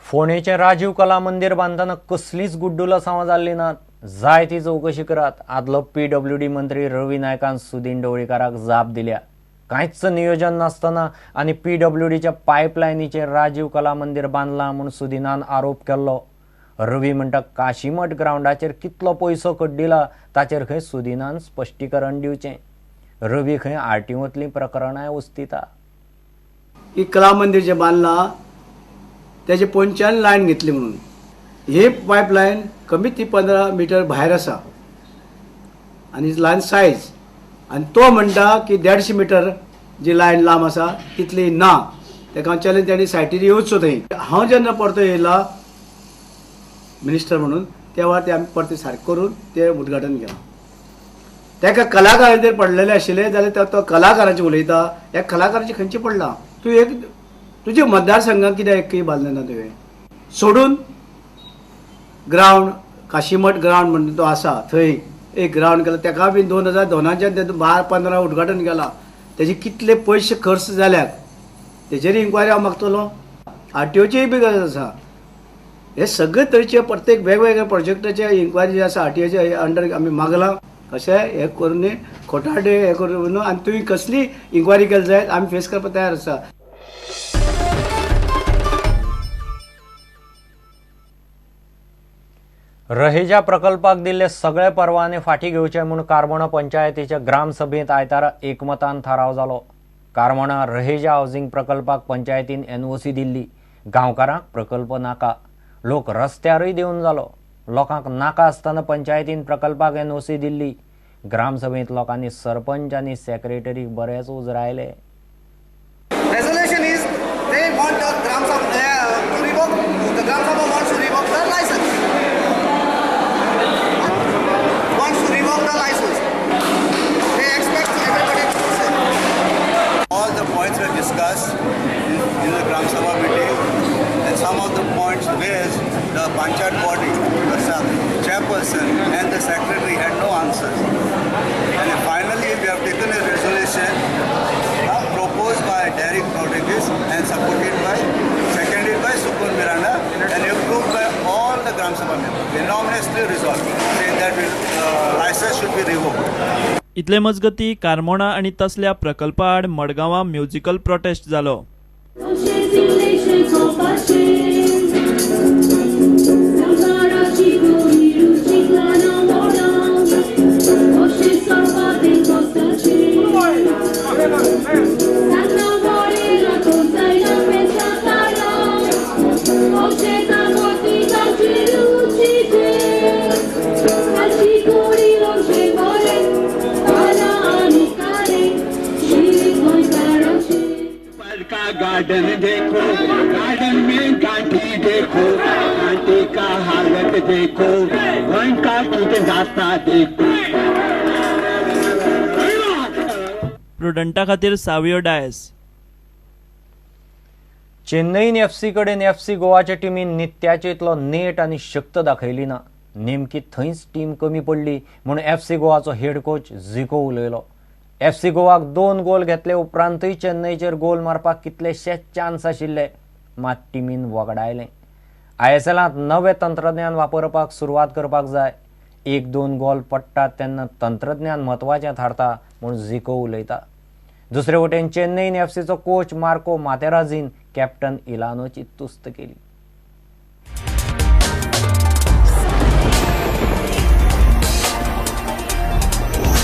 फोंडेचें राजीव कला मंदीर बांदतना कसलींच गुड्डुलसांवां जाल्लीं नात. जाय ती चवकशी करात. आदलो पीडब्ल्यूडी मंत्री रवी नायकान सुदीन ढवळीकाराक जाप दिल्या. कांयच नियोजन नासतना आनी पीडब्ल्यूडीच्या पायपलायनीचेर राजीव कला मंदीर बांदलां म्हूण सुदिनान आरोप केल्लो. रवी म्हणटा, काशीमठ ग्रावंडाचेर कितलो पयसो कड्डिला ताचेर खंय सुदिनान स्पश्टीकरण दिवचें. रवी खंय आरटीओंतलीं प्रकरणांय उस्तिता. की कला मंदीर जें बांदलां तेजे पोंच्यान लायन घेतली म्हणून ही पायपलायन कमीत ती 15 मिटर भायर आसा आनी लायन सायज, आनी तो म्हणटा की 150 मिटर जी लायन लांब आसा तितली ना. तेका हांव चॅलेंज, तेणी सायटीर येवचो थंय. हांव जेन्ना परतो येयला मिनिस्टर म्हणून तेव्हा ते आमी परते सारकें करून ते उद्घाटन केलां. तेका कलाकारांचेर पडलेले आशिल्ले जाल्यार तो कलाकारांचेर उलयता. ह्या कलाकारांचेर खंयचें पडलां? तूं एक तुज्या मतदारसंघात कित्याक एकय बांदलें ना तुवें? सोडून ग्रावंड, काशीमठ ग्रावंड म्हणटा तो आसा थंय एक ग्रावंड केला, तेका बी 2002च्यान ते 12-15 उद्घाटन केला. तेजे कितले पयशे खर्च जाल्यात तेजेर इन्क्वायरी हांव मागतलो. आरटीओचीय बी गरज आसा. हे सगळे तरेचे प्रत्येक वेगवेगळ्या प्रोजेक्टाचे इन्क्वायरी जे आसा आरटीओचे अंडर आमी मागलां. कशें हें करून खोटाटे हें करून आनी तुवें कसली इन्क्वायरी केली जायत आमी फेस करपाक तयार आसा. रहेजा प्रकल्पाक दिल्ले सगळे परवाने फाटीं घेवचे म्हूण कारमोणा पंचायतीच्या ग्रामसभेंत आयतारा एकमतान थाराव जालो. कारमोणा रहेजा हावजींग प्रकल्पाक पंचायतीन एनओसी दिल्ली. गांवकारांक प्रकल्प नाका, लोक रस्त्यारूय देवन जालो. लोकांक नाका आसतना पंचायतीन प्रकल्पाक एनओसी दिल्ली. ग्रामसभेंत लोकांनी सरपंच आनी सेक्रेटरीक बरेच उजरायले. Resolution is they want the Gram Sabha to revoke, the Gram Sabha wants to revoke the license. Wants to revoke the license. They expect everybody to say. All the points were discussed in the Gram Sabha meeting, and some of the points raised, the Panchayat body, the chairperson and the secretary had no answers. And finally, we have taken a resolution proposed by Derek Rodriguez and supported by, seconded by Sukun Miranda and approved by all the Gram Sabha members. Unanimously resolved, saying that license should be revoked. इतले मजगती कारमोणा आनी तसल्या प्रकल्पा आड मडगांवां musical protest जालो. 写进泪水做发现，长大的一路情歌那么长，我是扫把的做下去。三那我的那都在那边上大人，我写那我的当去路去去，还是鼓励我学我的，大家阿里嘎哩，去过大人去。 का garden देखो, गार्डन में घाटी देखो, घाटी का हालत देखो, का रास्ता देखो. प्रुडंटा खातीर सावियो डायस. चेन्नईन एफसी कडेन एफसी गोवाच्या टिमीन नित्याचे इतलो नेट आनी शक्त दाखयली ना. नेमकी थंयच टीम कमी पडली म्हूण एफसी गोवाचो हेड कोच झिको उलयलो. एफसी गोवाक 2 गोल घेतले उपरांतूय चेन्नईचेर गोल मारपाक कितलेशेच चान्स आशिल्ले, मात टिमीन वगडायलें. आयएसएलांत नवें तंत्रज्ञान वापरपाक सुरवात करपाक जाय. 1-2 गोल पडटात तेन्ना तंत्रज्ञान म्हत्वाचें थारता म्हूण झिको उलयता. दुसरे वटेन चेन्नईन एफसीचो कोच मार्को मातेराझीन कॅप्टन इलानोची तुस्त केली.